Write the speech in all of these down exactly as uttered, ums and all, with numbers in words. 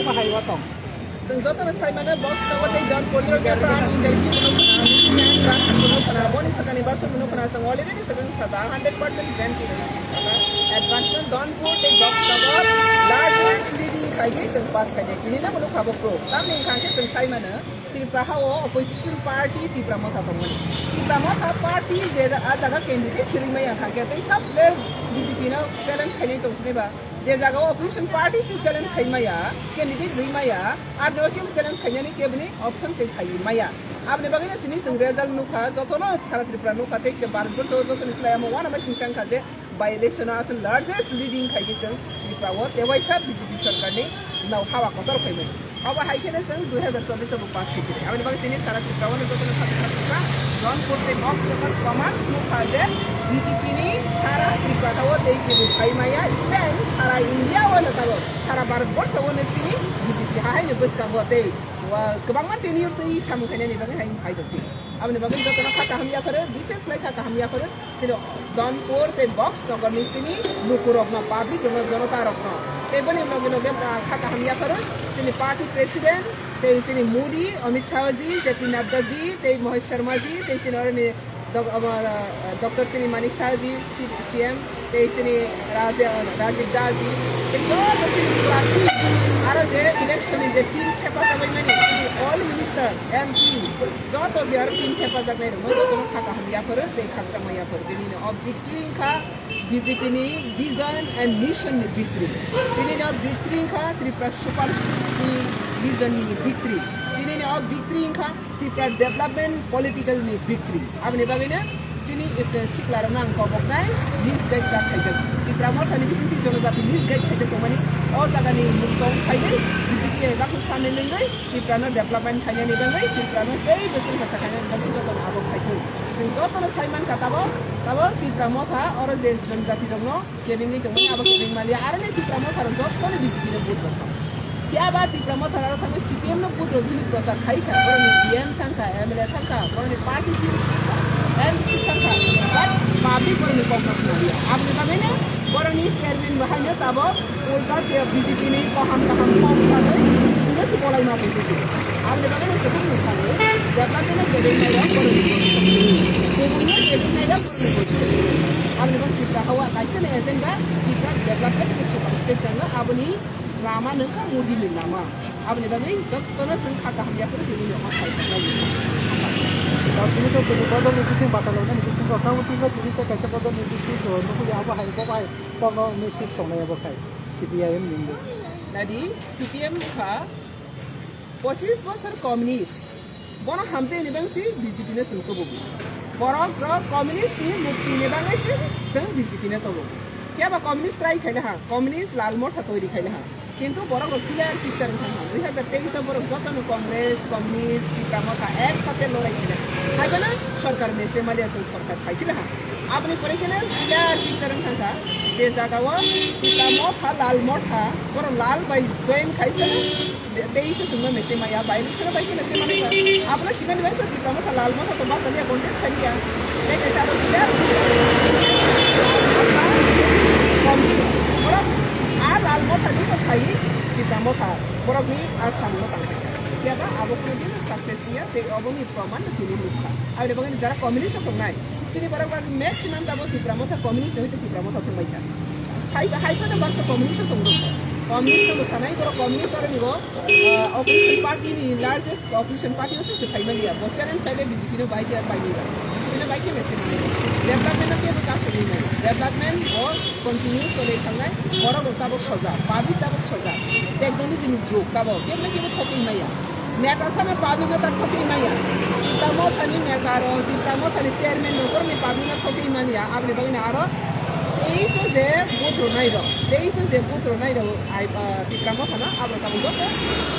Bahai watong. Sing joto na sai mana box na wate don polio ke pra ni dari ki munu kana, ni kan bas munu kana, boni sakani bas munu kana, sing already sing sada hundred percent guarantee. Advance na don pur te box na largest leading khai sing pass khai. Ini na munu khabo pro. Tam ni khang ke sing sai mana. Tripura ha o opposition party Tipra Motha tongmani. Tipra Motha party je a jaga candidate siri maya kha ke tei sab le B J P no challenge khainai tong sini ba. Je jaga o opposition party si challenge khai maya, candidate rwi maya, ar no kim challenge khainani kebni option tei khai maya. Abni bagwi no tini chwng result nukha, jotono sara Tripura nukha tei se Bharat borso joto ni slai amo wana ma sing sang kha je by election o aswk largest leading khai khe chwng Tripura o tewaisa B J P sarkar ni nao hawa kotor khaimani. Abo hai kheno chwng dui hazar chobbish o bo pass khai khe. Aboni bagwi tini sara Tripura o joto no kha kha kha John Kurte box no kha kwma nukha je B J P ni sara Tripura o tei kebo khai maya, even sara India o no tabo sara Bharat borso o no chini B J P ha hai no bwskango tei wa kwbangma tenure tei samung khainani bagwi hai phai tong khe. Aboni bagwi joto no kha kaham yapharo, bises khlai kha kaham yapharo. Sino Donpur tei Box Nogor ni sini lukurokno, public rokno, jonota rokno. Tei boni loge loge, ah, kha kaham yapharo sini party president, tei sini Modi, Amit Shah ji, J P Nadda ji, tei Mohit Sharma ji, tei sini oroni dok-, abo, ah, Doctor sini Manik Shah ji, C-, C M, tei sini Raja-, Rajib Da ji, tei joto sini party, aro je election ni je team thepa sabai mani, sini all minister, M P, joto je aro team thepa jaknai rokno jotono kha kaham yapharo tei khakchangma yapharo. Tei nini o victory wngkha B J P ni vision and mission ni victory. Tini no victory wngkha Tripura Super State ni vision ni victory. Tini no victory wngkha Tripura development political ni victory. Aboni bagwi no chini, eh, sikla rokno ang koboknai misguide da khaijak. Tripura Motha ni bisingtwi jonojati misguide khaijak tongmani o jaga ni mung tong khaijak. B J P bai baksa sani nungwi Tripura no development khainani bagwi, Tripura no tei bwswng sakha khainani bagwi jotono abo khaithung. Chwng jotono sai mankha tabok, tabok Tripura Motha oro je jonjati rokno kebengwi tongmani abo kebeng maliya. Aroni Tripura Motha rok jotono B J P no vote rok. Phiya ba Tripura Motha rok thangwi C P M no vote rok hwnwi prochar khai kha. Boroni G M thang kha, M L A thang kha, boroni party team thang kha, M D C thang kha. But public boroni kok no khna liya. Aboni bagwi no boroni chairman bahai no tabok Ulta khe B J P ni kaham kaham kok sagwi B J P no se bolai ma tongwi se. Aboni bagwi no se bumung sagwi development no kebeng nai rok borok ni bumung. Kebeng no kebeng nai rok borok ni bumung. Aboni bagwi Tripura hawa kaisa ni agenda Tripura development ni super state tongo. Aboni lama nungkha Modi ni lama. Aboni bagwi jotono chwng kha kaham yaphuru tini no ha sai kha lai. Tini to tini bodol ni bising batalona ni bising rok tamo tini to tini to kaisa bodol ni bising rok nukuli abo hai bo bai. Kono message tongnai abo khai C P I M ni. Nadi C P M kha pochis bosor communist. Bono hamjai ni bangsi B J P no chwng tubugo. Borok rok communist ni mukti ni bangwi se chwng B J P no tubugo. Phiya ba communist try khaina ha, communist Lal Motha toiri khaina ha. Kintu borok rok clear picture wngkha ha. Dui hazar teis o borok jotono Congress, communist, Tipra Motha ek sathe lorai khaina. Hai bono sorkar mese maliya chwng sorkar khai khaina ha. Aboni pore khe no clear picture wngkha kha, je jaga o Tipra Motha, Lal Motha, borok Lal bai join khaisa, tei se chwngno mese maya, bai rwsano bai khe mese maya. Abono sinani bai to Tipra Motha, Lal Motha to bachaliya, contest khaliya. Tei kaisa aro clear picture. Borok a Lal Motha ni to khai Tipra Motha, borok ni a samno tang kha. Phiya ba abo kono din success wngya, tei oboni proman no tini nukha. Aboni bagwi jara communist o tongnai, chini borok bagwi maximum tabok Tipra Motha communist ni hoite Tipra Motha tongbai kha. Hai, hai phano baksa communist o tongo. Communist no sanai borok communist aro ni bo, ah, opposition party ni largest opposition party o se se phai mani ya. Bo challenge khai le B J P no bai khe pai ni ya. B J P no bai khe mese mani. Development no kebo kaso ni nai. Development o continue chole thangnai, borok rok tabok soja, public tabok soja, technology ni jug tabok, kebne kebo thokwi maya. Neta sama public no ta thokwi maya. Tipra Motha ni neta rok, Tipra Motha ni chairman rok, borok ni public no thokwi manya, aboni bagwi no aro teiso je vote rwnai rok, teiso je vote rwnai rok, ai, ah, Tipra Motha no abo tabok joto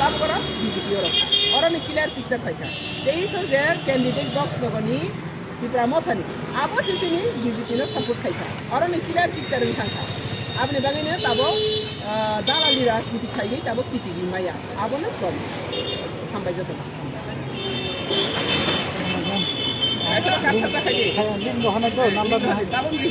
tabok oro B J P oro. Oro ni clear picture phaikha. Teiso je candidate box nogoni Tipra Mothani abo sisini B J P no support khaikha. Oro ni clear picture wng thangkha. Aboni bagwi no tabok, ah, dalali rajniti khaiwi tabok titi rimaya. Abono problem. Hambai jotono. Aisa kap sap khaidi. Hai, ang din bohana do, number na hai. Tabok di.